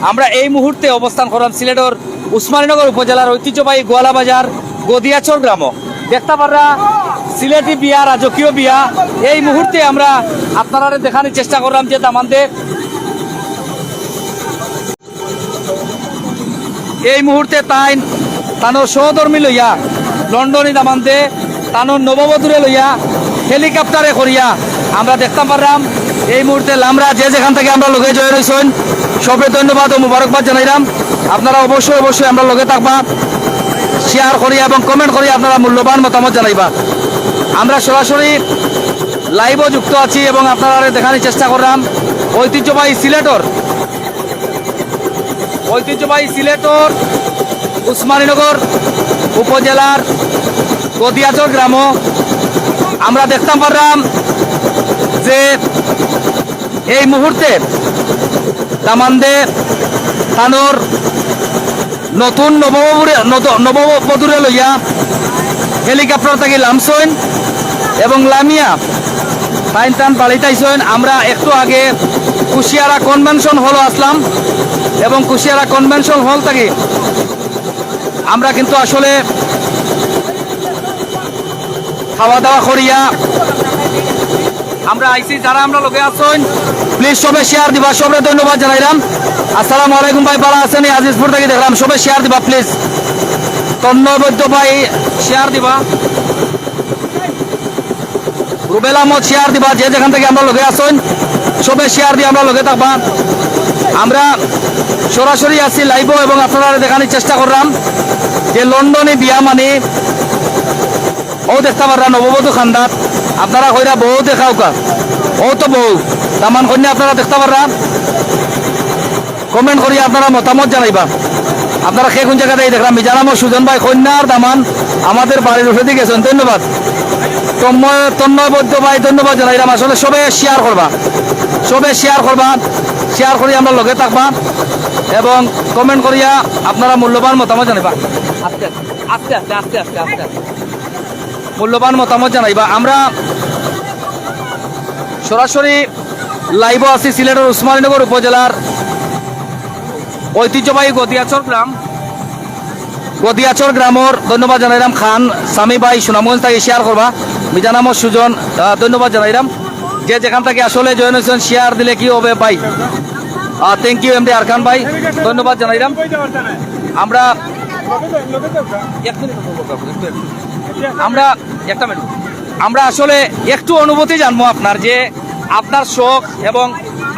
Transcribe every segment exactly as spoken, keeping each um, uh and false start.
আমরা এই মুহূর্তে অবস্থান করলাম সিলেটর উসমানীনগর উপজেলার ঐতিহ্যবাহী গোয়ালা বাজার গদিয়াচর গ্রামো। দেখতা পাররা সিলেটি বিয়া, রাজকীয় বিয়া। এই মুহূর্তে আমরা আপনারারে দেখানির চেষ্টা করলাম যে দামান্দে এই মুহূর্তে তাইন তানর সহধর্মী লইয়া লন্ডনী দামান্দে তানর নববধূরে লইয়া হেলিকপ্টারে করিয়া আমরা দেখতাম পারলাম। এই মুহূর্তে লামরা যে যেখান থাকি আমরা লগে জয়েন হইছইন, সবরে ধন্যবাদ ও মুবারকবাদ জানাইলাম। আপনারা অবশ্যই অবশ্যই আমরা লগে থাকবা, শেয়ার করিয়া এবং কমেন্ট করিয়া আপনারা মূল্যবান মতামত জানাইবা। আমরা সরাসরি লাইভও যুক্ত আছি এবং আপনারারে দেখানির চেষ্টা করলাম ঐতিহ্যবাহী সিলেটর ঐতিহ্যবাহী সিলেটর উসমানীনগর উপজেলার গদিয়াচর গ্রামো আমরা দেখতাম পারলাম যে এই মুহূর্তে দামান্দে তানর নতুন নববধূরে, নত-, নববধূরে লইয়া হেলিকপ্টার থাকি লামছইন এবং লামিয়া তাইন তান বাড়িত আইছইন। আমরা একটু আগে কুশিয়ারা কনভেনশন হলো আসলাম এবং কুশিয়ারা কনভেনশন হল থাকি আমরা কিন্তু আসলে খাওয়া দাওয়া করিয়া আমরা আইছি। যারা আমরা লগে আছইন, প্লিজ সবে শেয়ার দিবা, সবরে ধন্যবাদ জানাইলাম। আসসালামু আলাইকুম ভাই, ভালা আছইন? আজিজপুর থাকি দেখলাম, সবে শেয়ার দিবা প্লিজ। তন্ময় বৈদ্য ভাই শেয়ার দিবা, রুবেল আহমদ শেয়ার দিবা, যে যেখান থাকি আমরা লগে আছইন সবে শেয়ার দিয়া আমরা লগে থাকবা। আমরা সরাসরি আছি লাইভও এবং আপনারারে দেখানির চেষ্টা করলাম যে লন্ডনী বিয়া মানি অউ দেখতা পাররা নববধূ কান্দাত, আপনারা কইরা বউ দেখাউক্কা, অউ তো বউ, দামান কইন্যা আপনারা দেখতা পাররা। কমেন্ট করিয়া আপনারা মতামত জানাইবা। আপনারা কে কুন জাগা থাকি দেখরা? মিজান আহমদ সুজন ভাই, কইন্যা আর দামান আমাদের বাড়ির উপরেদি গেছইন, ধন্যবাদ। তন্ময়, তন্ময় বৈদ্য ভাই, ধন্যবাদ জানাইলাম। আসলে সবে শেয়ার করবা, সবে শেয়ার করবা, শেয়ার করি আমরা লগে থাকবা এবং কমেন্ট করিয়া আপনারা মূল্যবান মতামত জানাইবা। আস্তে আস্তে, আস্তে আস্তে, আস্তে আস্তে, আস্তে আস্তে। মূল্যবান মতামত জানাইবা। আমরা সরাসরি লাইভও আছি সিলেটর উসমানীনগর উপজেলার ঐতিহ্যবাহী গদিয়াচর গ্রাম। গদিয়াচর গ্রামর ধন্যবাদ জানাইলাম খান সামি ভাই, সুনামগঞ্জ থাকি শেয়ার করবা। মিজান আহমদ সুজন, আহ, ধন্যবাদ জানাইলাম। যে যেখান থাকি আসলে জয়েন হইছইন, শেয়ার দিলে কি হবে ভাই? আহ, থ্যাংক ইউ এমডি আরকান ভাই, ধন্যবাদ জানাইলাম। আমরা এক মিনিট, আমরা একটা মিনিট, আমরা আসলে একটু অনুভূতি জানবো আপনার, যে আপনার শখ এবং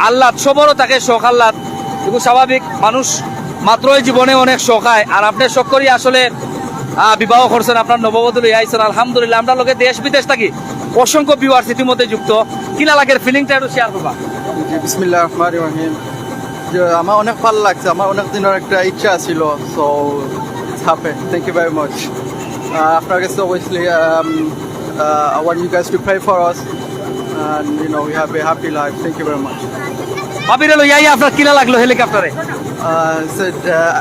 আহ্লাদ, সবরও থাকে শখ আহ্লাদ, এগুলো স্বাভাবিক, মানুষ মাত্রই জীবনে অনেক শখ আয়। আর আপনি শখ করি আসলে, আহ, বিবাহ করছেন, আপনার নববধূ লইয়া আইছেন, আলহামদুলিল্লাহ। আমরা লগে দেশ বিদেশ থাকি অসংখ্য ভিউয়ার্স ইতিমধ্যে যুক্ত। কিলা লাগের ফিলিংটা একটু শেয়ার করবা? জি, বিসমিল্লাহির রহমানির রহিম। যে আমার অনেক ভালো লাগছে, আমার অনেক দিনের একটা ইচ্ছা ছিল, so it's happened. Thank you very much. Uh, আপনার কাছে obviously, um, uh, I want you guys to pray for us, and you know, we have a happy life. Thank you very much. ভাবিরে লইয়া আইয়া আপনার কিলা লাগলো হেলিকপ্টারে? Uh, so, uh,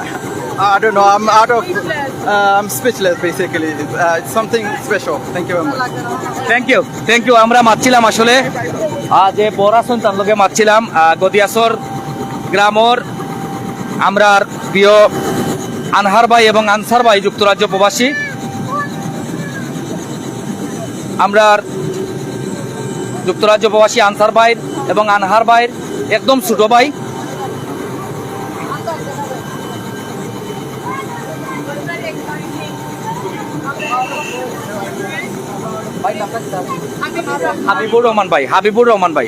I don't know. I'm out of. Uh, I'm speechless, basically. Uh, it's something special. Thank you very much. Thank you, thank you. আমরা মাতছিলাম আসলে, আহ, যে বর আছইন তার লগে মাতছিলাম, আহ, গদিয়াচর গ্রামর আমরার প্রিয় আনহার ভাই এবং আনসার ভাই যুক্তরাজ্য প্রবাসী। আমরার যুক্তরাজ্য প্রবাসী আনসার ভাইর এবং আনহার ভাইর একদম ছোট ভাই। হাবিবুর রহমান ভাই, হাবিবুর রহমান ভাই,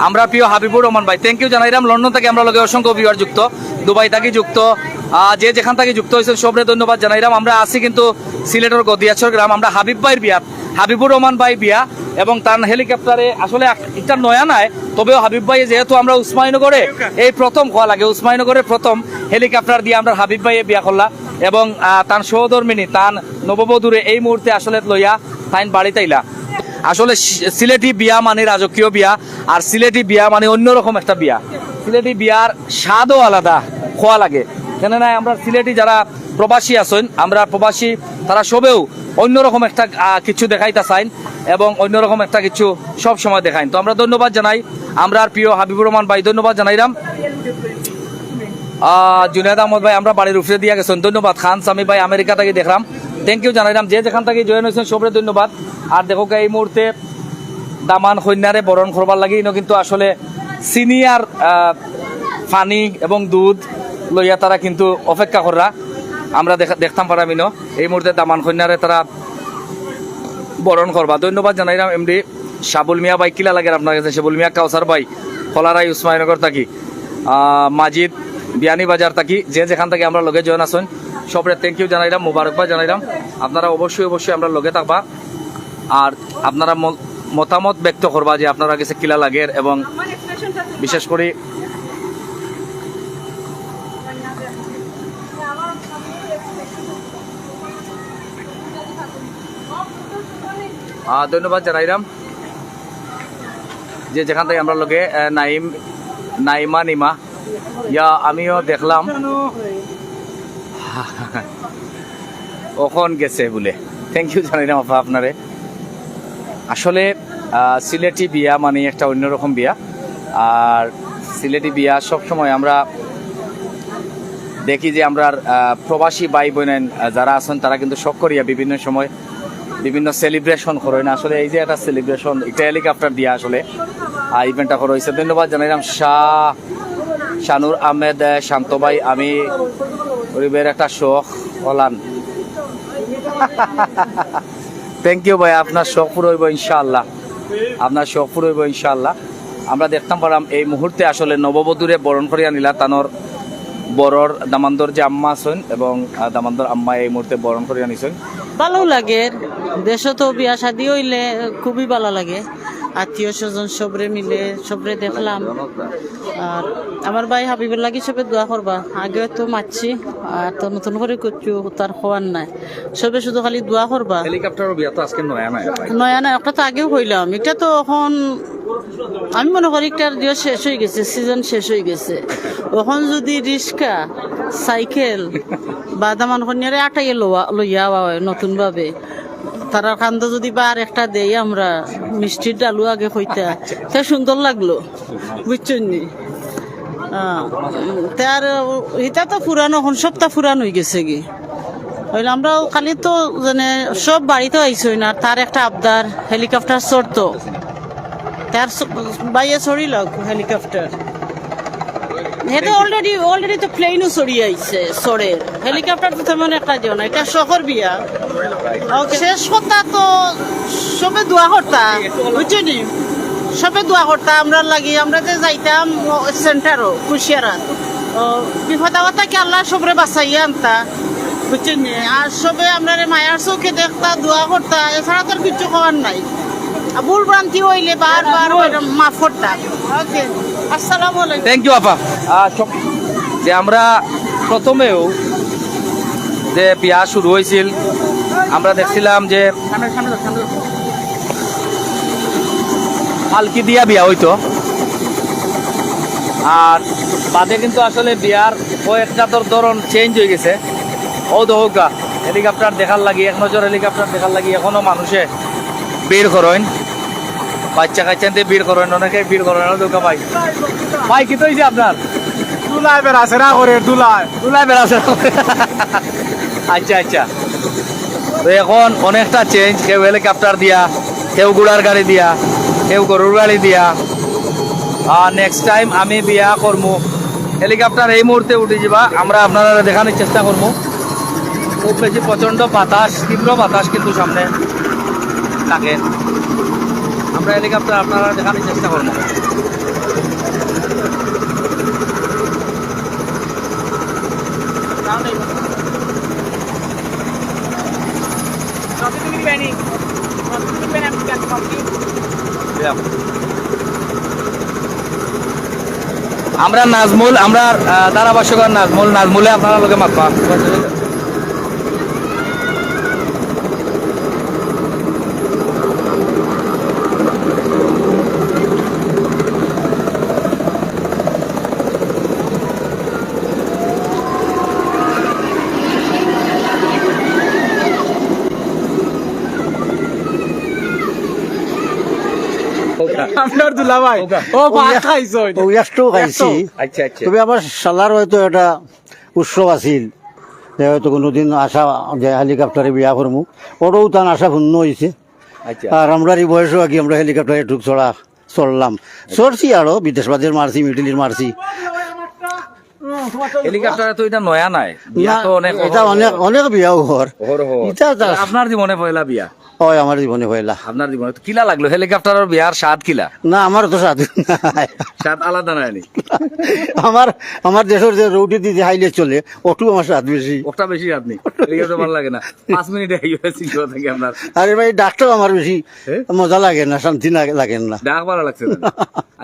আমরা প্রিয় হাবিবুর রহমান ভাই, থ্যাংক ইউ জানাইলাম। লন্ডন থাকি আমরার লগে অসংখ্য ভিউয়ার যুক্ত, দুবাই থাকি যুক্ত, আহ, যে যেখান থাকি যুক্ত হইছেন সবরে ধন্যবাদ জানাইলাম। আমরা আছি কিন্তু সিলেটর গদিয়াচর গ্রাম, আমরা হাবিব ভাইর বিয়া, হাবিবুর রহমান ভাই বিয়া এবং তার হেলিকপ্টারে আসলে এক-, এটা নয়া নাই, তবেও হাবিব ভাই যেহেতু আমরা উসমানীনগরে এই প্রথম হওয়া লাগে, উসমানীনগরে প্রথম হেলিকপ্টার দিয়া আমরা হাবিব ভাইয়ে বিয়া করলা এবং, আহ, তার সহধর্মিনী, তার নববধূরে এই মুহূর্তে আসলে লইয়া তাইন বাড়িত আইলা। আসলে সি-, সিলেটি বিয়া মানে রাজকীয় বিয়া, আর সিলেটি বিয়া মানে অন্যরকম একটা বিয়া। সিলেটি বিয়ার স্বাদও আলাদা হওয়া লাগে। কেননা আমরা সিলেটি যারা প্রবাসী আছইন, আমরা প্রবাসী, তারা সবেও অন্যরকম একটা, আহ, কিছু দেখাইতা চাইন এবং অন্যরকম একটা কিছু সব সময় দেখাইন। তো আমরা ধন্যবাদ জানাই, আমরার প্রিয় হাবিবুর রহমান ভাই, ধন্যবাদ জানাইলাম। আহ, জুনায়েদ আহমদ ভাই, আমরা বাড়ির উপরে দিয়া গেছেন, ধন্যবাদ। খান সামি ভাই, আমেরিকা থাকি দেখরাম, thank you জানাইরাম। যে যেখান থাকি join হইছেন, সবরে ধন্যবাদ। আর দেখউক্কা, এই মুহূর্তে দামান কইন্যারে বরণ করবার লাগি ইনো কিন্তু আসলে চিনি আর, আহ, পানি এবং দুধ লইয়া তারা কিন্তু অপেক্ষা কররা। আমরা দেখা-, দেখতাম পারাম ইনো, এই মুহূর্তে দামান কইন্যারে তারা বরণ করবা। ধন্যবাদ জানাইরাম এমডি শাবুল মিয়া ভাই। কিলা লাগের আপনার গেছে শাবুল মিয়া? কাউসার ভাই, কলারাই উসমানীনগর থাকি, আহ, মাজিদ বিয়ানীবাজার থাকি, যে যেখান থাকি আমরার লগে join আছইন, সবরে thank you জানাইরাম, মুবারকবাদ জানাইরাম। আপনারা অবশ্যই, অবশ্যই আমরার লগে থাকবা। আর আপনারা ম-, মতামত ব্যক্ত করবা যে আপনারা গেছে কিলা লাগের, এবং বিশেষ করি, আহ, ধন্যবাদ জানাইরাম যে যেখান থাকি আমরার লগে, আহ, নাইম, নাইমা, নিমা, ইয়া, আমিও দেখলাম। অখন গেছে বুলে। Thank you জানাইরাম আপা আপনারে। আসলে, আহ, সিলেটি বিয়া মানে একটা অন্যরকম বিয়া। আর সিলেটি বিয়া সবসময় আমরা দেখি যে আমরার, আহ, প্রবাসী ভাই বোন, আহ, যারা আছইন, তারা কিন্তু শখ করিয়া বিভিন্ন সময় বিভিন্ন celebration করইন। আসলে এই যে একটা celebration, একটা helicopter দিয়া আসলে, আহ, eventটা করা হইছে। ধন্যবাদ জানাইলাম শাহ, শানুর আহমেদ, আহ, শান্ত ভাই, আমি গরিবের একটা শখ হলান। Thank you ভাই, আপনার শখ পুরো হইব ইনশাআল্লাহ, আপনার শখ পুরো হইব ইনশাআল্লাহ। আমরা দেখতাম পারাম এই মুহূর্তে আসলে নববধূরে বরণ করিয়া নিলা তানর বরর দামান্দর যে আম্মা আছইন এবং, আহ, দামান্দর আম্মা এই মুহূর্তে বরণ করিয়া নিছইন। ভালো লাগে, দেশো তো বিয়া শাদী হইলে খুবই ভালো লাগে, আত্মীয় স্বজন সবরে মিলে সবরে দেখলাম। আর আমার ভাই হাবিবুর লাগি সবে দোয়া করবা, আগে তো মাতছি, আর তো নতুন করে করছু, তার খোয়ার নাই, সবে শুধু খালি দোয়া করবা। হেলিকপ্টারও বিয়া তো আজকে নয়া নয়া। নয়া নয়া, একটা তো আগেও কইলাম, এটা তো এখন আমি মনে করি একটার দিয়ে শেষ হয়ে গেছে, সিজন শেষ হয়ে গেছে। এখন যদি রিক্সা, সাইকেল বা দামান কন্যারে আটাইয়ে লওয়া, লইয়া আওয়া হয় নতুনভাবে, তারার কান্দো যদি বার একটা দেই আমরা, মিষ্টির ডালু আগে কইতা, তে সুন্দর লাগলো, বুঝছইন নি? হ্যাঁ, তে আর ইটা তো পুরান, এখন সবটা পুরান হয়ে গেছে গি। হইলে আমরা খালি তো মানে সব বাড়িতে আইসই না, তার একটা আবদার, হেলিকপ্টার চড়তো। তার স-, বাইয়ে চড়ি লোক হেলিকপ্টার। এটা অলরেডি, অলরেডি তো প্লেনও চড়ি আইছে, চড়ে। হেলিকপ্টার তো তেমন একটা যেও না, এটা শখর বিয়া। শেষ কথা তো সবে দোয়া করতা, বুঝছো নি? সবে দোয়া করতা আমরা লাগি, আমরা যে যাইতাম সেন্টারও কুশিয়ারা, ও, বিপদ আপদ থাকি আল্লাহ সবরে বাঁচাইয়া আনতা, বুঝছো নি? আর সবে আমরারে মায়ার চোখে দেখতা, দোয়া করতা, এছাড়া তো আর কিচ্ছু কওয়ার নাই। আর ভুল ভ্রান্তি হইলে বারবার মাফ করতা। ওকে, আসসালামু আলাইকুম। থ্যাংক ইউ আপা। আহ, সব-, যে আমরা প্রথমেও যে বিয়া শুরু হয়েছিল, আমরা দেখছিলাম যে পালকি দিয়া বিয়া হইতো, আর বাদে কিন্তু আসলে বিয়ার কয়েকটা ধর-, ধরন চেঞ্জ হয়ে গেছে। ও দেখউক্কা, হেলিকপ্টার দেখার লাগি, এক নজর হেলিকপ্টার দেখার লাগি এখনো মানুষে ভিড় করইন, বাচ্চা কাচ্চাতে ভিড় করইন, অনেকে ভিড় করইন। ও দেখউক্কা ভাই, ভাই, কিতা হইছে আপনার? দুলায় বেড়াছেড়া করে, দুলায়। দুলায় বেড়াছেড়া করে। আচ্ছা, আচ্ছা। তো এখন অনেকটা চেঞ্জ, কেউ হেলিকপ্টার দিয়া, কেউ ঘোড়ার গাড়ি দিয়া, কেউ গরুর গাড়ি দিয়া। আর নেক্সট টাইম আমি বিয়া করমু, হেলিকপ্টার এই মুহূর্তে উঠি যিবা, আমরা আপনারারে দেখানির চেষ্টা করমু। খুব বেশি প্রচণ্ড বাতাস, তীব্র বাতাস কিন্তু সামনে থাকে। আমরা হেলিকপ্টার আপনারারে দেখানির চেষ্টা করমু। আমরা নাজমুল, আমরা, আহ, ধারাভাষ্যকার নাজমুল, নাজমুলে আপনারার লগে মাতবা। আপনার দুলাভাই। ওগা। ও, ভাত খাইছো ওই যে। ও, একটু খাইছি। একটু। আচ্ছা, আচ্ছা। তবে আমার শালার হয়তো একটা উৎসব আছিল, যে হয়তো কোনোদিন আশা যে হেলিকপ্টারে বিয়া করমু, ওটাও তার আশা পূর্ণ হইছে। আচ্ছা। আর আমরা এই বয়সও আগে আমরা হেলিকপ্টারে ঢুক চড়া চড়লাম, চড়ছি আরো বিদেশ বাজার মারছি, মিডিলির মারছি। হেলিকপ্টারে তো এটা নয়া নাই, বিয়া না, তো অনেক এটা অহরহ। অনেক অনেক বিয়াও ঘর। অহরহ। এটা তো আপনার জীবনে পয়লা বিয়া? হয় আমার জীবনে পয়লা। আপনার জীবনে তো কিলা লাগলো? হেলিকপ্টারের বিয়ার স্বাদ কিলা? না, আমার তো স্বাদ নাই। স্বাদ আলাদা নায়নি? আমার আমার দেশের যে রোডে দিয়ে হাইলে চলে, ওটু আমার স্বাদ বেশি। ওটা বেশি স্বাদ নেই, হেলিকপ্টার ভালো লাগে না। পাঁচ মিনিট এই হয়েছিল থাকি আপনার। আরে ভাই, ডাকটাও আমার বেশি হ্যাঁ? মজা লাগে না, শান্তি না লাগে না। ডাক ভালো লাগছে না?